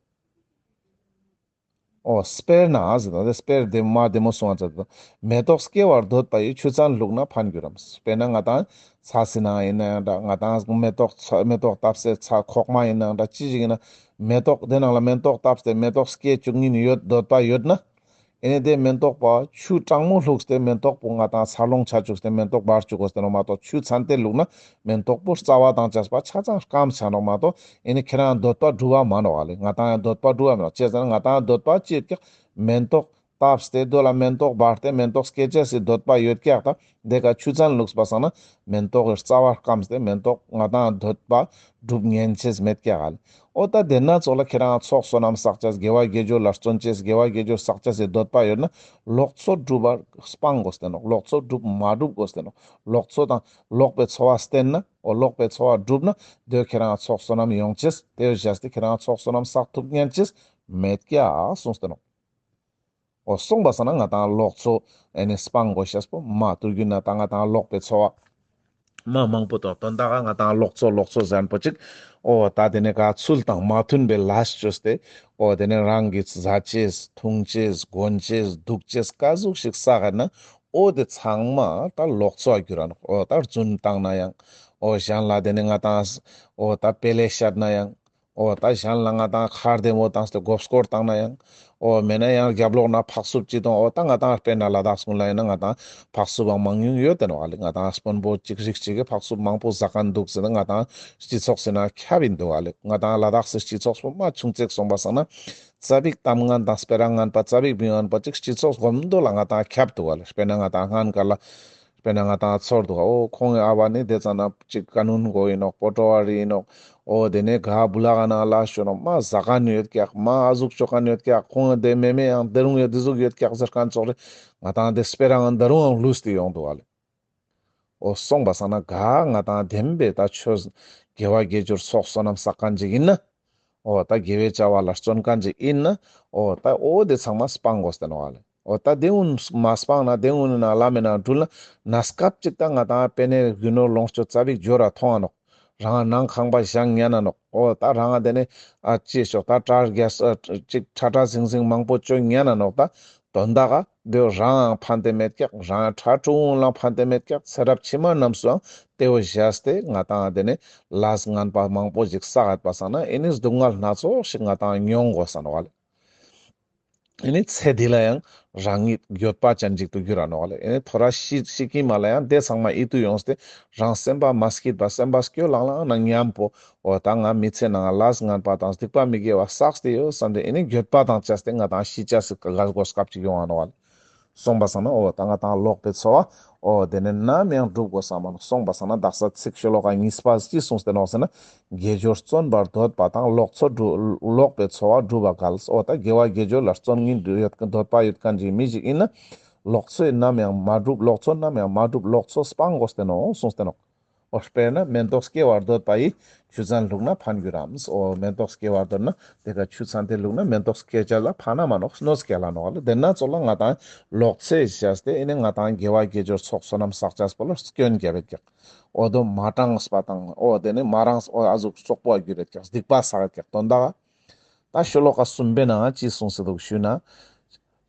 འོ་དཔེར་ན་ཟེར་ན་དེ་དཔེར་དེ་མ་བདེ་མོ་གསུང་བ་ཙམ། མེ་ཏོག་སྐྱེ་བར་འདོད་པ་ཡིས་ཆུ་ཚན་བླུགས་ན་ཕན་གྱུར་རམ། དཔེར་ན་ང་ཏང་ཚ་སི་ནང་ཡིན་ན་ཡང་འདྲ་ང་ཏང་མེ་ཏོག་ཚ་མེ་ཏོག་བཏབ་སའི་ཚ་ཁོག་མ་ཡིན་ན་ཡང་འདྲ་ཅི་ཞིག་ཡིན་ན་མེ་ཏོག་དེ་ནང་ལ་མེ་ཏོག་བཏབ་སྟེ་མེ་ཏོག་སྐྱེ་བཅུག་སྙིང་ཡོད་འདོད་པ་ཡོད་ན། ཨེ་ནི་དེ་མེན་ཏོག་པ་ཆུ་གྲང་མོ་བླུགས་ཏེ་མེན་ཏོག་པོ་ང་ཏང་འཚར་ལོངས་ཆ་བཅུག་སྟེ་མེན་ཏོག་འབར་བཅུག་དགོས་ཏེ་ནོག་མ་གཏོགས་ཆུ་ཚན་ཏེ་བླུགས་ན་མེན་ཏོག་པོ་རྩ་བ་དང་བཅས་པ་ཆ་ཚང་སྐམ་ཆ་ནོག་མ་གཏོགས་ཨེ་ནི་ཁྱེད་རང་འདོད་པ་འགྲུབ་བ་མ་ནོག་ཨ་ལེ། ང་ཏང་ཡང་འདོད་པ་འགྲུབ་བ་མ་ནོག། ཅི་ཟེར་ན་ང་ཏང་འདོད་པ་ཅི་ཡོད་ཀྱག་མེན་ཏོག་བཏབ་སྟེ་དོ་ལ་མེན་ཏོག་འབར་ཏེ་མེན་ཏོག་སྐྱེ་ཅེས་སི་འདོད་པ་ཡོད་ཀྱག་ད། དེ་ཀ་ཆུ་ཚན་བླུགས་པ་སང་ན་མེན་ཏོག་གི་རྩ་བ་སྐམ་སྟེ་མེན་ཏོག་ང་ཏང་འདོད་པ་སྒྲུབ་ཉན་ཅེས་མེད་ཀྱག་ཨ་ལེ། འོ་ད་དེ་ན་ཙོགས་ལ་ཁྱེད་རང་ཚོགས་བསོད་ནམས་བསགས་ཅེས་དགེ་བ་དགེ་སྦྱོར་ལ་བརྩོན་ཅེས་དགེ་བ་དགེ་སྦྱོར་བསགས་ཅེས་སི་འདོད་པ་ཡོད་ན་ལོག་འཚོ་སྒྲུབ་པ་སྤང་དགོས་ཏེ་ནོག། ལོག་འཚོ་སྒྲུབ་མ་སྒྲུབ་དགོས་ཏེ་ནོག། ལོག་འཚོ་དང་ལོག་པའི་འཚོ་བ་བསྟེན་ན་འོ་ལོག་པའི་འཚོ་བ་སྒྲུབ་ན་དེ་ཁྱེད་རང་ཚོགས་བསོད་ནམས་ཡོང་ཅེས་དེ་བཞག་སྟེ་ཁྱེད་རང་ཚོགས་བསོད་ནམས་བསགས་ཐུབ་ཉན་ཅེས་མེད་ཀྱག་གསུངས་ཏེ་ནོག། འོ་སོང་པ་སང་ན་ང་ཏང་ལོག་འཚོ་ཨེ་ནི་སྤང་དགོས་ཤེས་པོ་མ་ཏུར་རྒྱུ་ན་ད་ང་ཏང་ལོག་པའི་འཚོ་བ་མ་མང་པོ་དོ་དོན་དག་ང་ཏང་ལོག་འཚོ་ལོག་འཚོ་ཟེར་མཁན་པོ་ཅིག། འོ་ད་དེ་ནི་ག་ཚུལ་དང་མ་མཐུན་པའི་ལས་བཅོས་ཏེ་འོ་དེ་ནི་རང་གི་ཟ་ཅེས་འཐུང་ཅེས་གོན་ཅེས་འདུག་ཅེས་ག་ཟུག་ཞིག་བསགས་ན་འོ་དེ་ཚང་མ་ད་ལོག་འཚོ་བ་གྱུར་ར་ནོག། འོ་ད་རྫུན་བཏང་ན་ཡང་འོ་གཞན་ལ་དེ་ནི་ང་ཏང་འོ་ད་དཔེ་ལེ་བཤད་ན་ཡང་། འོ་ད་གཞན་ལ་ང་ཏང་ཁ་བདེ་མོ་བཏང་སྟེ་མགོ་སྐོར་བཏང་ན་ཡང་། འོ་མེད་ན་ཡང་རྒྱབ་ལོགས་ན་ཕག་སུབ་ཅིག་དང་། འོ་ད་ང་ཏང་དཔེར་ན་ལ་དྭགས་སུན་ལ་ཡིན་ན་ང་ཏང་ཕག་སུབ་བང་མང་ཉུང་ཡོད་དེ་ནོག་ལེ། ང་ཏང་དཔོན་པོ་གཅིག་རིགས་གཅིག་གི་ཕག་སུབ་མང་པོ་ཟ་མཁན་འདུག་ཟེར་ན་ང་ཏང་སྤྱི་ཚོགས་ཟེར་ན་ཁྱབ་ཡིན་འདུག་ལེ། ང་ཏང་ལ་དྭགས་སི་སྤྱི་ཚོགས་པོ་མ་ཆུང་ཙེག་སོང་པ་སང་ན་ཙ་པིག་གཏམ་ངན་དང་སྤེ་ར་ངན་པ་ཙ་པིག་བི་ངན་པ་ཅིག་སྤྱི་ཚོགས་གོམ་མདོ་ལ་ང་ཏང་ཁྱབ་འདུག་ལེ། དཔེར་ན་ང་ཏང་སྔན་ག་ལ། དཔེར་ན་ང་ཏང་ཚོར་འདུག་འོ་ཁོང་གི་ཨ་བ་ནི་དེ་ཙ་ན་ཅིག་ཀ་ནུན་གོ་ཡིན་ནོག་པོ་ཏོ་བ་རི་ཡིན་ནོག་འོ་དེ་ནས་ག་བུ་ལ་ག་ན་ལ་ཤོ་ནོག་མ་ཟ་མཁན་ཡོད་ཀྱག་མ་ཨ་ཟུག་ཅོ་མཁན་ཡོད་ཀྱག་ཁོང་གི་དེ་མེ་མེ་ཡང་དེ་རུང་ཡོད་དེ་ཟུག་ཡོད་ཀྱག་ཟེར་མཁན་ཙོགས་རེ་ང་ཏང་དེ་སྤེ་ར་ང་དེ་རུང་ཡང་ལུས་ཏེ་ཡོང་འདུག་ལེ། འོ་སོང་པ་སང་ན་ག་ང་ཏང་བདེན་པའི་ད་ཆོས་དགེ་བ་དགེ་སྦྱོར་ཚོགས་བསོད་ནམས་བསགས་མཁན་ཅིག་ཡིན་ན། འོ་ད་དགེ་བའི་བྱ་བ་ལ་བརྩོན་མཁན་ཅིག་ཡིན་ན། འོ་ད་འོ་དེ་ཚང་མ་སྤང་དགོས་ཏེ་ནོག་ལེ། འོ་ད་དེ་གུན་མ་སྤང་ན་དེ་གུན་ན་ལམ་མེ་ན་འགྲུལ་ན་གནས་སྐབས་ཅིག་ད་ང་ཏང་དཔེ་ནས་རྒྱུ་ནོར་ལོངས་སྤྱོད་ཙ་པིག་འབྱོར་ར་ཐོང་ང་ནོག་རང་ནང་ཁང་པ་བཞེངས་ཉན་ན་ནོག་འོ་ད་རང་དེ་ནས་ཨ་ཅེ་ཤོག་ད་གྲ་རྒྱས་ཅིག་ཁྲ་ཁྲ་ཟིང་ཟིང་མང་པོ་བཅོ་ཉན་ན་ནོག་ད་དོན་དག་ག་དེ་རང་ཕན་ཏེ་མེད་ཀྱག་རང་ཁྲ་ཁྲུང་ལ་ཕན་ཏེ་མེད་ཀྱག་ཚེ་རབས་ཕྱི་མ་རྣམས་སུའང་དེ་བོ་བཞག་སྟེ་ང་ཏང་དེ་ནས་ལས་ངན་པ་མང་པོ་ཞིག་བསགས་ཡོད་པ་སང་ན་ཨེ་ནི་སྡུག་བསྔལ་སྣ་ཚོགས་ཤིག་ང་ཏང་མྱོང་དགོས་ས་ནོག་ལེ། ཨེ་ནི་ཚེ་འདི་ལ་ཡང་རང་ཉིད་འགྱོད་པ་ཅན་ཅིག་ཏུ་འགྱུར་ར་ནོག་ལེ། ཨེ་ནི་ཐོ་རས་ཤི་ཤི་ཀྱིན་མ་ལ་ཡང་དེ་ཚང་མ་ཡིད་དུ་ཡོངས་ཏེ་རང་སེམས་པ་མ་སྐྱིད་པ་སེམས་པ་སྐྱོ་ལང་ལང་ན་མཉམ་པོ་འོ་ད་ང་མི་ཚེ་ནང་ལས་ངན་པ་དང་སྡིག་པ་མི་དགེ་བ་བསགས་ཏེ་ཡོད་བསམ་སྟེ་ཨེ་ནི་འགྱོད་པ་དང་བཅས་ཏེ་ང་ཏང་ཤི་ཅེས་སི་གོ་སྐབས་ཅིག་ཡོང་ང་ནོག་ལེ། སོང་པ་སང་ན་འོ་ད་ང་ཏང་ལོག་པའི་འཚོ་བ་འོ་དེ་ནས་ནམ་ཡང་སྒྲུབ་དགོས་ས་མ་ནོག་སོང་པ་སང་ན་དག་ས་ཚིག་ཤོ་ལོ་ཀ་གཉིས་པ་ཅི་གསུངས་ཏེ་ནོག་ཟེར་ན། དགེ་སྦྱོར་བརྩོན་པར་འདོད་པ་དང་། ལོག་འཚོ་སྒྲུབ་ལོག་པའི་འཚོ་བ་སྒྲུབ་པ་གལ། འོ་ད་དགེ་བ་དགེ་སྦྱོར་ལ་བརྩོན་གྱིན་འདོད་འདོད་པ་ཡོད་མཁན་ཅིག་མི་ཞིག་ཡིན་ན། ལོག་འཚོ་ནམ་ཡང་མ་སྒྲུབ། ལོག་འཚོ་ནམ་ཡང་མ་སྒྲུབ། ལོག་འཚོ་སྤང་དགོས་ཏེ་ནོག་གསུངས་ཏེ་ནོག་འོ་དཔེར་ན་མེ་ཏོག་སྐྱེ་བར་འདོད་པ་ཡི། ཆུ་ཚན་བླུགས་ན་ཕན་གྱུར་རམ། འོ་མེ་ཏོག་སྐྱེ་བར་འདོད་ན་དེ་ཀ་ཆུ་ཚན་དེ་བླུགས་ན་མེ་ཏོག་སྐྱེ་ཅེས་ལ་ཕན་ན་མ་ནོག་གནོད་སྐྱེལ་ལ་ནོག་ལེ། དེ་ན་ཙོགས་ལ་ང་ཏང་ལོག་འཚོ་བྱས་ཏེ་ཨེ་ནི་ང་ཏང་དགེ་བ་དགེ་སྦྱོར་ཚོགས་བསོད་ནམས་བསགས་ཅེས་པོ་ལ་སྐྱོན་རྒྱབ་ཡོད་ཀྱག་འོ་དོ་མ་དྲངས་པ་དང་འོ་དེ་ནི་མ་རངས་འོ་ཨ་ཟུག་སོག་པོ་འགྱུར་ཡོད་ཀྱག་སྡིག་པ་བསགས་ཡོད་ཀྱག་དོན་དག་ག་ད་ཤོ་ལོ་ཀ་གསུམ་པའི་ནང་ཅི་གསུངས་སེ་འདུག་ཞུས་ན།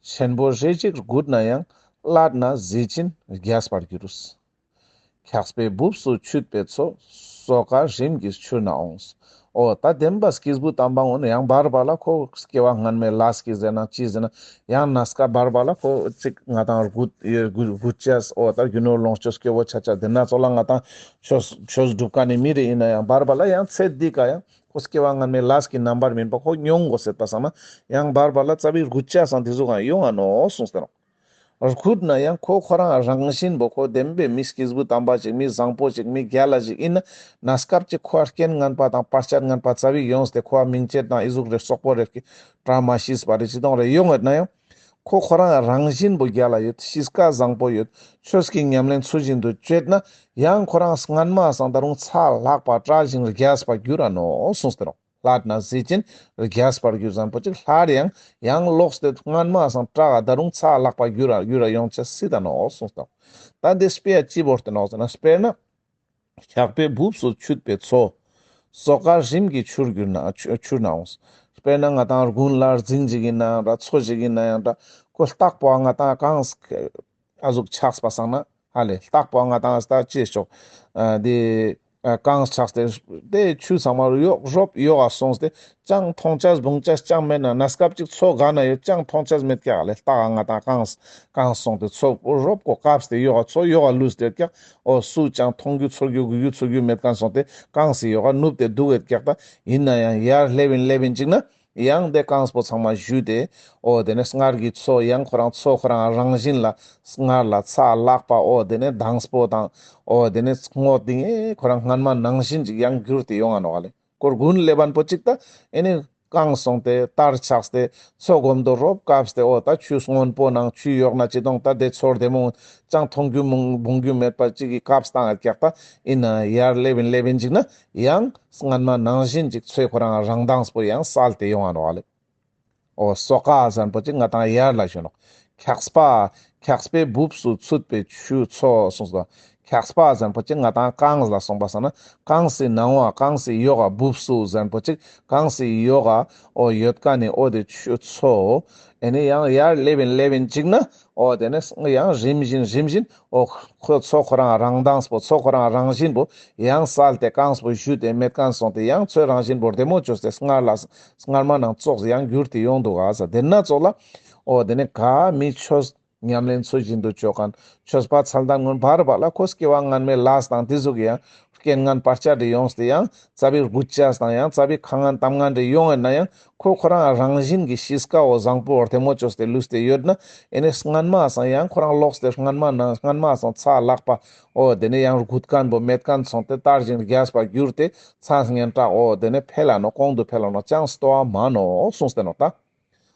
ཆེན་པོ་རེ་ཅིག་རྒུད་ན་ཡང་། སླད་ན་གཟི་བྱིན་རྒྱས་པར་འགྱུར། འཁྱགས་པའི་སྦུབས་སུ་ཆུད་པའི་མཚོ། སོ་ཀ་རིམ་གྱིས་འཕྱུར་ན་འོང་། འོ་ད་བདེན་པ་སྐྱེས་བུ་དམ་པ་ངོ་ནི་ཡང་བར་བར་ལ་ཁོ་སྐྱེ་བ་སྔན་མའི་ལས་ཀྱིས་ཟེར་ན་ཅི་ཟེར་ན་ཡང་གནས་སྐབས་བར་བར་ལ་ཁོ་ཅིག་ང་ཏང་རྒུད་རྒུད་རྒུད་ཅེས་འོ་ད་རྒྱུ་ནོར་ལོངས་སྤྱོད་སྐྱོ་བོ་ཆ་ཆ་དེ་ན་ཙོགས་ལ་ང་ཏང་ཆོས་ཆོས་སྒྲུབ་མཁན་ནི་མི་རེ་ཡིན་ན་ཡང་བར་བར་ལ་ཡང་ཚེ་འདི་ཀ་ཡང་ཁོ་སྐྱེ་བ་སྔན་མའི་ལས་ཀྱི་རྣམ་པར་སྨིན་པ་ཁོ་མྱོང་དགོས་ཟེར་པ་སང་ན་ཡང་བར་བར་ལ་ཙ་པིག་རྒུད་ཅེས་སང་དེ་ཟུག་གང་ཡོང་ང་ནོག་གསུངས་ཏེ་ནོག་རྒུད་ན་ཡང་ཁོ་ཁོ་རང་རང་བཞིན་པོ་ཁོ་བདེན་པའི་མི་སྐྱེས་བུ་དམ་པ་ཅིག་མི་བཟང་པོ་ཅིག་མི་རྒྱལ་ལ་ཞིག་ཡིན་ན་གནས་སྐབས་ཅིག་ཁོ་རྐྱེན་ངན་པ་དང་བར་ཆད་ངན་པ་ཙ་པིག་ཡོངས་ཏེ་ཁོ་མིང་ཆད་དང་ཨི་ཟུག་རེ་སོག་པོ་རེ་ཀི་དྲ་མ་ཤིས་པ་རེ་ཅི་དང་རེ་ཡོང་ཡོད་ན་ཡང་། ཁོ་ཁོ་རང་རང་བཞིན་པོ་རྒྱལ་ལ་ཡོད། གཤིས་ཀ་བཟང་པོ་ཡོད། ཆོས་ཀྱི་ཉམས་ལེན་ཚུལ་བཞིན་དུ་བྱེད་ན་ཡང་ཁོ་རང་སྔན་མ་སང་ད་རུང་ཚ་ལྷག་པ་དྲག་ཞིང་རྒྱས་པ་འགྱུར་ར་ནོག་གསུངས་ཏེ་ནོག་སླད་ན་གཟི་བྱིན་རྒྱས་པར་འགྱུར་བཟང་པོ་ཅིག་སླར་ཡང་ཡང་ལོག་སྟེ་སྔན་མ་སང་དྲག་ད་རུང་ཚ་ལྷག་པ་འགྱུར་ར་འགྱུར་ར་ཡོང་ཅེས་སྲིད་ད་ནོག་གསུངས་ཏེ་ནོག་ད་འདི་དཔེ་ཅི་བོར་ཏེ་ནོག་ཟེར་ན་དཔེར་ན། འཁྱགས་པའི་སྦུབས་སུ་ཆུད་པའི་མཚོ། སོ་ཀ་རིམ་གྱིས་འཕྱུར་འགྱུར་ན་འཕྱུར་ན་འོང་། དཔེར་ན་ང་ཏང་དགུན་ལ་རྫིང་ཞིག་ཡིན་ན་ཡང་འདྲ་མཚོ་ཞིག་ཡིན་ན་ཡང་འདྲ་ཁོ་ལྟག་པོ་ང་ཏང་གངས་ཨ་ཟུག་ཆགས་པ་སང་ན་ཧ་ལེ་ལྟག་པོ་ང་ཏང་ད་ཅེས་ཤོག་ཨ་དེ་ཨ་གངས་ཆགས་ཏེ་དེ་ཆུ་ཚང་མ་རུ་གཡོག་རོབ་གཡོག་ག་སོང་སྟེ་ཅང་མཐོང་ཅེས་བུང་ཅེས་ཅང་མེད་ན་གནས་སྐབས་ཅིག་མཚོ་ག་ན་ཡོད་ཅང་མཐོང་ཅེས་མེད་ཀྱག་ལེ། ལྟག་ང་ཏང་གངས་གངས་སོང་སྟེ་མཚོ་རོབ་ཀོ་བཀབ་སྟེ་གཡོག་ག་མཚོ་གཡོག་ག་ལུས་ཏེ་ཀྱག་འོ་སུ་ཅང་མཐོང་རྒྱུ་ཚོར་རྒྱུ་གུ་རྒྱུ་ཚོར་རྒྱུ་མེད་མཁན་སོང་སྟེ་གངས་སི་གཡོག་ག་ནུབ་སྟེ་འདུག་ཡོད་ཀྱག་ད་ཡིན་ན་ཡང་ཡར་སླེབས་ཡིན་སླེབས་ཡིན་ཅིག་ན་ཡང་དེ་གངས་པོ་ཚང་མ་བཞུས་ཏེ་འོ་དེ་ནས་སྔར་གྱི་མཚོ་ཡང་ཁོ་རང་མཚོ་ཁོ་རང་རང་བཞིན་ལ་སྔར་ལ་ཚ་ལྷག་པ་འོ་དེ་ནས་དྭངས་པོ་དང་འོ་དེ་ནས་སྔོ་ཏིང་ངེ་ཁོ་རང་སྔན་མ་ནང་བཞིན་ཅིག་ཡང་འགྱུར་ཏེ་ཡོང་ང་ནོག་ལེ། ཁོ་དགུན་སླེབས་པ་པོ་ཅིག་ད་ཨེ་ནི་གངས་སོང་སྟེ་དར་ཆགས་ཏེ་མཚོ་སྒོམ་དོ་རོབ་བཀབ་སྟེ་འོ་ད་ཆུ་སྔོན་པོ་ནང་ཆུ་གཡོག་ན་ཅི་དང་ད་དེ་ཚོར་བདེ་མོ་ཅང་མཐོང་རྒྱུ་མཐོང་རྒྱུ་མེད་པ་ཅིག་གི་བཀབ་སྟངས་ཀྱག་ད་ཡིན་ན་ཡར་སླེབས་ཡིན་སླེབས་ཡིན་ཅིག་ན་ཡང་སྔན་མ་ནང་བཞིན་ཅིག་མཚོ་ཁོ་རང་རང་དྭངས་པོ་ཡང་གསལ་ཏེ་ཡོང་ང་ནོག་ལེ། འོ་སོ་ཀ་ཟེར་མཁན་པོ་ཅིག་ང་ཏང་ཡར་ལ་ཞུ་ནོག་འཁྱགས་པ་འཁྱགས་པའི་སྦུབས་སུ་ཚུད་པའི་ཆུ་མཚོ་གསུངས་སོ། འཁྱགས་པ་ཟེར་པོ་ཅིག་ང་ཏང་རྐང་ལ་སོང་པ་སང་ན་རྐང་སི་ནང་བ་རྐང་སི་ཡོག་ག་འབུབ་སུ་ཟེར་པོ་ཅིག་རྐང་སི་ཡོག་ག་འོ་ཡོད་ཀ་ནི་འོ་དེ་ཆུ་ཚོ་ཨེ་ནི་ཡང་ཡར་སླེབ་ཡིན་སླེབ་ཡིན་ཅིག་ན་འོ་དེ་ནི་ཡང་རིམ་བཞིན་རིམ་བཞིན་འོ་ཁོ་ཚོ་ཁོ་རང་རང་མདངས་པོ་ཚོ་ཁོ་རང་རང་བཞིན་པོ་ཡང་སལ་ཏེ་རྐང་པོ་བཞུ་སྟེ་མེད་ཁན་སོང་སྟེ་ཡང་ཚོའི་རང་བཞིན་པོ་བདེ་མོ་བཅོས་ཏེ་སྔར་ལ་སྔར་མ་ནང་ཙོགས་ཡང་འགྱུར་ཏེ་ཡོང་འདུག་ག་ཟེར། དེ་ན་ཙོགས་ལ་འོ་དེ་ནི་ག་མི་ཆོས་ཉམས་ལེན་ཚུལ་བཞིན་དུ་ཅོ་ཁན་ཆོས་པ་ཚལ་དང་སྔོན་བར་བ་ལ་ཁོ་སྐྱེ་བ་སྔན་མའི་ལས་དང་དེ་ཟུག་ཡང་རྐྱེན་ངན་བར་ཆད་དེ་ཡོངས་ཏེ་ཡང་རྩ་བའི་རྒུད་ཆགས་དང་ཡང་རྩ་བའི་ཁ་ངན་གཏམ་ངན་དེ་ཡོང་ཡོད་ན་ཡང་ཁོ་ཁོ་རང་རང་བཞིན་གྱི་གཤིས་ཀ་བོ་བཟང་པོ་བདེ་མོ་བཅོས་ཏེ་ལུས་ཏེ་ཡོད་ན་ཨེ་ནི་སྔན་མ་སང་ཡང་ཁོ་རང་ལོག་སྟེ་སྔན་མ་ནང་སྔན་མ་སང་ཚ་ལྷག་པ་འོ་དེ་ནི་ཡང་རྒུད་ཁན་པོ་མེད་ཁན་སོང་སྟེ་དར་ཞིང་རྒྱས་པ་གྱུར་ཏེ་ཚ་སྙན་གྲགས་འོ་དེ་ནི་འཕེལ་ལ་ནོག་གོང་དུ་འཕེལ་ལ་ནོག་ཅང་སྟོ་བ་མ་ནོག་གསུངས་ཏེ་ནོག་ད།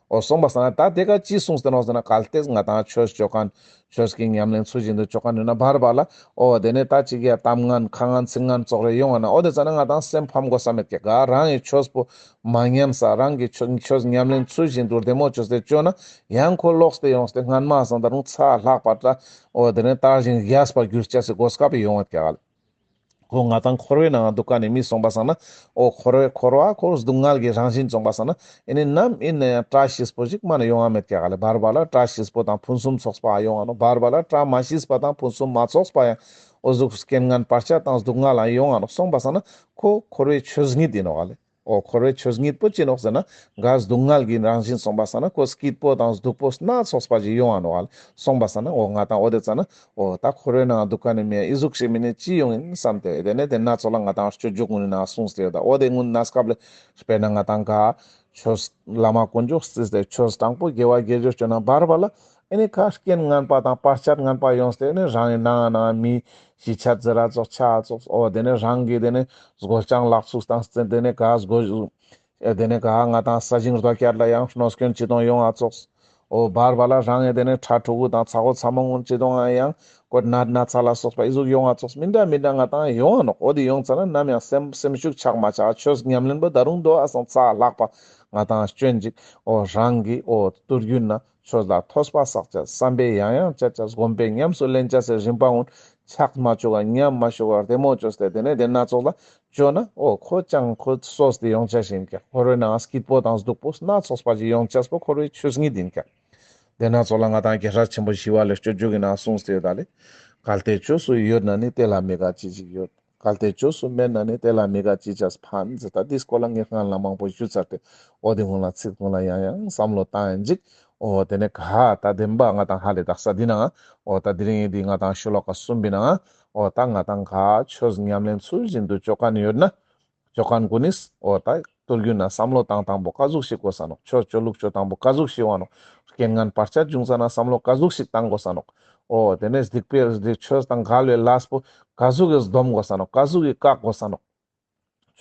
འོ་སོང་པ་སང་ན་ད་དེ་ཀ་ཅི་གསུངས་ཏེ་ནོག་ཟེར་ན་གལ་ཏེ་ང་ཏང་ཆོས་ཅོ་ཁན་ཆོས་ཀྱི་ཉམས་ལེན་ཚུལ་བཞིན་དུ་ཅོ་ཁན་ཡོད་ན་བར་བ་ལ་འོ་དེ་ནི་ད་ཅིག་ཡ་གཏམ་ངན་ཁ་ངན་ཚིག་ངན་ཙོགས་རེ་ཡོང་བ་ན་འོ་དེ་ཙ་ན་ང་ཏང་སེམས་ཕམ་དགོས་ས་མེད་ཀྱག་ག། རང་གི་ཆོས་པོ་མ་ཉམས་ས་རང་གི་ཆོས་ཆོས་ཉམས་ལེན་ཚུལ་བཞིན་དུ་བདེ་མོ་བཅོས་ཏེ་ཅོ་ན་ཡང་ཁོ་ལོག་སྟེ་ཡོངས་ཏེ་སྔན་མ་སང་ད་རུང་ཚ་ལྷག་པ་འདྲ་འོ་དེ་ནི་དར་ཞིང་རྒྱས་པ་གྱུར་ཆ་སི་གོ་སྐབས་ཡོང་བ་ཀྱག་ག་ལེ། ཁོ་ང་ཏང་འཁོར་བའི་ནང་འདུག་ཀ་ནི་མི་སོང་པ་སང་ན། འོ་འཁོར་བའི་འཁོར་བ་ཁོ་སྡུག་བསྔལ་གྱི་རང་བཞིན་སོང་པ་སང་ན། ཨེ་ནི་ནམ་ཨིན་ན་ཡང་བཀྲ་ཤིས་པོ་ཞིག་མ་ནི་ཡོང་བ་མེད་ཀྱག་ག་ལེ། བར་བར་ལ་བཀྲ་ཤིས་པོ་དང་ཕུན་སུམ་ཚོགས་པ་ཡོང་བ་ནོག་བར་བར་ལ་བཀྲ་མ་ཤིས་པ་དང་ཕུན་སུམ་མ་ཚོགས་པ་ཡང་འོ་ཟུག་རྐྱེན་ངན་བར་ཆད་དང་སྡུག་བསྔལ་ལ་ཡོང་བ་ནོག་སོང་པ་སང་ན། ཁོ་འཁོར་བའི་ཆོས་ཉིད་ཨིན་ནོག་ག་ལེ། འོ་འཁོར་བའི་ཆོས་ཉིད་པོ་ཅི་ནོག་ཟེར་ན། ག་སྡུག་བསྔལ་གྱི་རང་བཞིན་སོང་པ་སང་ན་ཁོ་སྐྱིད་པོ་དང་སྡུག་པོ་སྣ་ཚོགས་པ་ཞིག་ཡོང་བ་ནོག་ག་ལེ། སོང་པ་སང་ན་འོ་ང་ཏང་འོ་དེ་ཙ་ན་འོ་ད་འཁོར་བའི་ནང་འདུག་ཀ་ནི་མི་ཨི་ཟུག་ཞིག་མི་ནི་ཅི་ཡོང་ཨིན་བསམ་སྟེ་དེ་ནས་དེ་ན་ཙོགས་ལ་ང་ཏང་སྤྱོད་འཇུག་གུན་ནི་ནང་གསུངས་ཏེ་ཡོད་ད། འོ་དེ་གུན་གནས་སྐབས་ལ་དཔེར་ན་ང་ཏང་ག་ཆོས་བླ་མ་དཀོན་མཆོག་བརྩིས་ཏེ་ཆོས་དྲང་པོ་དགེ་བ་དགེ་སྦྱོར་ཅོ་ན་བར་བར་ལ་ཨེ་ནི་ཁ་རྐྱེན་ངན་པ་དང་བར་ཆད་ངན་པ་ཡོངས་ཏེ་ཨེ་ནི་རང་གི་ནང་ན་མི་ཤི་ཆད་ཟེར་ར་ཙོགས་ཆ་ཙོགས། འོ་དེ་ནས་རང་གི་དེ་ནས་སྒོ་ལྕང་ལག་ཚུགས་དང་སྟེ་དེ་ནས་ག་སྒོ་ཨེ་དེ་ནས་ག་ང་ཏང་ས་ཞིང་རྡོ་ཁྱེར་ལ་ཡང་གནོད་སྐྱོན་ཅི་དང་ཡོང་ང་ཙོགས། འོ་བར་བར་ལ་རང་ཨེ་དེ་ནས་ཁྲ་ཕྲུ་གུ་དང་ཚ་བོ་ཚ་མོ་གུན་ཅི་དང་ཡང་ཀོད་ནད་ན་ཚ་ལ་སོགས་པ་ཨི་ཟུག་ཡོང་ང་ཙོགས་མི་འདྲ་མི་འདྲ་ང་ཏང་ཡོང་ང་ནོག་འོ་དེ་ཡོང་ཙ་ན་ནམ་ཡང་སེམས་སེམས་ཤུགས་ཆག་མ་ཆག་ཆོས་ཉམས་ལེན་པོ་ད་རུང་དོ་ཨ་སང་ཚ་ལྷག་པ་ང་ཏང་སྐྱོན་ཅིག་འོ་རང་གི་འོ་ཏུར་རྒྱུད་ན་ཆོས་ལ་ཐོས་པ་བསགས་ཅེས་བསམ་པས་ཡང་ཡང་དཔྱད་ཅེས་སྒོམ་པས་ཉམས་སུ་ལེན་ཅེས་སི་རིམ་པ་གུན་ཆག་མ་བཅུག་ག་ཉམས་མ་བཅུག་ག་བདེ་མོ་བཅོས་ཏེ་དེ་ནས་དེ་ན་ཙོགས་ལ་ཅོ་ན་འོ་ཁོ་ཅང་ཁོ་སོས་ཏེ་ཡོང་ཆ་ཞིག་ཨིན་ཀྱག་འཁོར་བའི་ནང་སྐྱིད་པོ་དང་སྡུག་པོ་སྣ་ཚོགས་པ་ཞིག་ཡོང་ཆ་པོ་འཁོར་བའི་ཆོས་ཉིད་ཨིན་ཀྱག་དེ་ན་ཙོགས་ལ་ང་ཏང་རྒྱལ་སྲས་ཆེན་པོ་ཞི་བ་ལྷས་སྤྱོད་འཇུག་གི་ནང་གསུངས་ཏེ་ཡོད་ད་ལེ། གལ་ཏེ་བཅོས་སུ་ཡོད་ན་ནི། དེ་ལ་མི་དགའ་ཅི་ཞིག་ཡོད། གལ་ཏེ་བཅོས་སུ་མེད་ན་ནི། དེ་ལ་མི་དགའ་ཅི་བྱས་ཕན་ཟེར། ད་འདི་སྐོར་ལ་ངས་སྔན་ལ་མང་པོ་ཞུ་ཚར་ཏེ། འོ་དེ་གུན་ལ་ཚིག་གུན་ལ་ཡང་ཡང་བསམ་བློ་བཏང་ཡིན་ཅིག་འོ་དེ་ནས་ག་ད་བདེན་པ་ང་ཏང་ཧ་ལས་དག་ས་འདི་ནང་འོ་ད་དེ་རིང་འདི་ང་ཏང་ཤོ་ལོ་ཀ་གསུམ་པའི་ནང་འོ་ད་ང་ཏང་ག་ཆོས་ཉམས་ལེན་ཚུལ་བཞིན་དུ་ཅོ་ཁན་ཡོད་ན། ཅོ་ཁན་གུན་ནིས་འོ་ད་ཏུར་རྒྱུད་ན་བསམ་བློ་བཏང་སྟངས་པོ་ཀ་ཟུག་ཤིག་དགོས་ས་ནོག་ཆོས་ཅོ་ལུགས་ཅོ་སྟངས་པོ་ཀ་ཟུག་ཤིག་ཡོང་ང་ནོག་རྐྱེན་ངན་བར་ཆད་བྱུང་ཙ་ན་བསམ་བློ་ཀ་ཟུག་ཤིག་བཏང་དགོས་ས་ནོག་འོ་དེ་ནས་སྡིག་པའི་སྡིག་ཆོས་དང་འགལ་བའི་ལས་པོ་ཀ་ཟུག་གི་སྡོམ་དགོས་ས་ནོག་ཀ་ཟུག་གི་བཀག་དགོས་ས་ནོག་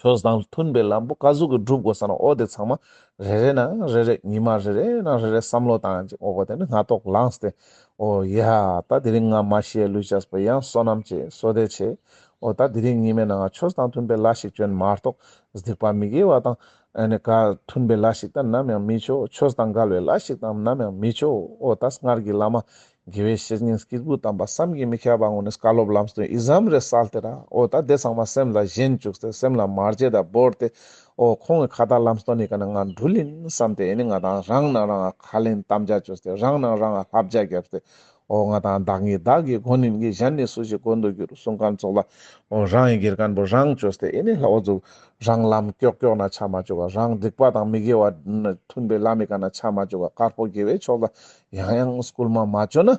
ཆོས་དང་མཐུན་པའི་ལམ་པོ་ཀ་ཟུག་གི་སྒྲུབ་དགོས་ས་ནོག་འོ་དེ་ཚང་མ་རེ་རེ་ནང་རེ་རེ་ཉི་མ་རེ་རེ་ནང་རེ་རེ་བསམ་བློ་བཏང་ཡིན་ཅིག་འོ་དེ་ནས་སྔ་ཐོག་ལངས་ཏེ་འོ་ཡ་ད་དེ་རིང་ང་མ་ཤི་ཡ་ལུས་ཅེས་པོ་ཡང་བསོད་ནམས་ཆེ་བསོད་བདེ་ཆེ། འོ་ད་དེ་རིང་ཉི་མའི་ནང་ཆོས་དང་མཐུན་པའི་ལས་ཤིག་ཅོ་ཡིན་མ་གཏོགས་སྡིག་པ་མི་དགེ་བ་དང་ཨ་ནི་ག་མཐུན་པའི་ལས་ཤིག་ད་ནམ་ཡང་མི་ཅོ། ཆོས་དང་འགལ་བའི་ལས་ཤིག་ད་ནམ་ཡང་མི་ཅོ། འོ་ད་སྔར་གྱི་བླ་མ་དགེ་བའི་བཤེས་གཉེན་སྐྱེས་བུ་དམ་པ་བསམ་གྱིས་མི་ཁྱབ་པ་གུན་ནི་བཀའ་སློབ་ལམ་སྟོན་ཨི་ཙམ་རེ་སལ་ཏེ་ར་འོ་ད་དེ་ཚང་མ་སེམས་ལ་ཞེན་བཅུག་སྟེ་སེམས་ལ་མ་བརྗེད་ད་བོར་ཏེ་འོ་ཁོང་གི་ཁ་ཏ་ལམ་སྟོན་ནི་ཀ་ནས་ང་འགྲུལ་ཡིན་བསམ་སྟེ་ཨེ་ནི་ང་ཏང་རང་ནང་རང་ང་ཁས་ལེན་དམ་བཅའ་བཅོས་ཏེ་རང་ནང་རང་ང་བསླབ་བྱ་བརྒྱབ་སྟེ། འོ་ང་ཏང་བདག་ཉིད་བདག་གིས་མགོན་ཡིན་གྱི། གཞན་ནི་སུ་ཞིག་མགོན་དུ་འགྱུར་གསུང་ཁན་ཙོགས་ལ། འོ་རང་གི་དགེ་རྒན་པོ་རང་བཅོས་ཏེ་ཨེ་ནི་ལྷ་འོ་ཙུག་རང་ལམ་ཀྱོག་ཀྱོག་ན་ཆ་མ་བཅུག་ག་རང་སྡིག་པ་དང་མི་དགེ་བ་མཐུན་པའི་ལམ་མི་ཀ་ན་ཆ་མ་བཅུག་ག་དཀར་པོ་དགེ་བའི་ཕྱོགས་ལ་ཡང་ཡང་སྐུལ་མ་མ་བཅོ་ན།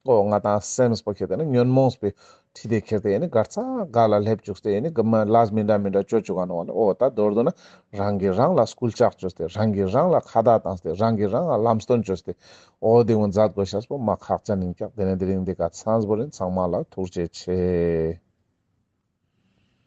འོ་ང་ཏང་སེམས་པོ་ཁྱེར་ཏེ་ནི་ཉོན་མོངས་པའི་ཁྲིད་དེ་ཁྱེར་ཏེ་ཨེ་ནི་གར་ཚ་ག་ལ་སླེབས་བཅུག་སྟེ་ཨེ་ནི་ག་མ་ལས་མི་འདྲ་མི་འདྲ་བཅོ་བཅུག་ག་ནོག་ནི། འོ་ད་མདོར་བསྡུ་ན་རང་གིས་རང་ལ་སྐུལ་ལྕག་བཅོས་ཏེ་རང་གིས་རང་ལ་ཁ་ཏ་བཏང་སྟེ་རང་གིས་རང་ལ་ལམ་སྟོན་བཅོས་ཏེ། འོ་དེ་ངོ་མཛད་དགོས་ཤེས་པོ་མ་ཁག་ཅན་ཡིན་ཀྱག་དེ་ནས་དེ་རིང་འདི་ག་ཚང་བོ་རིན། ཚང་མ་ལ་ཐུགས་རྗེ་ཆེ།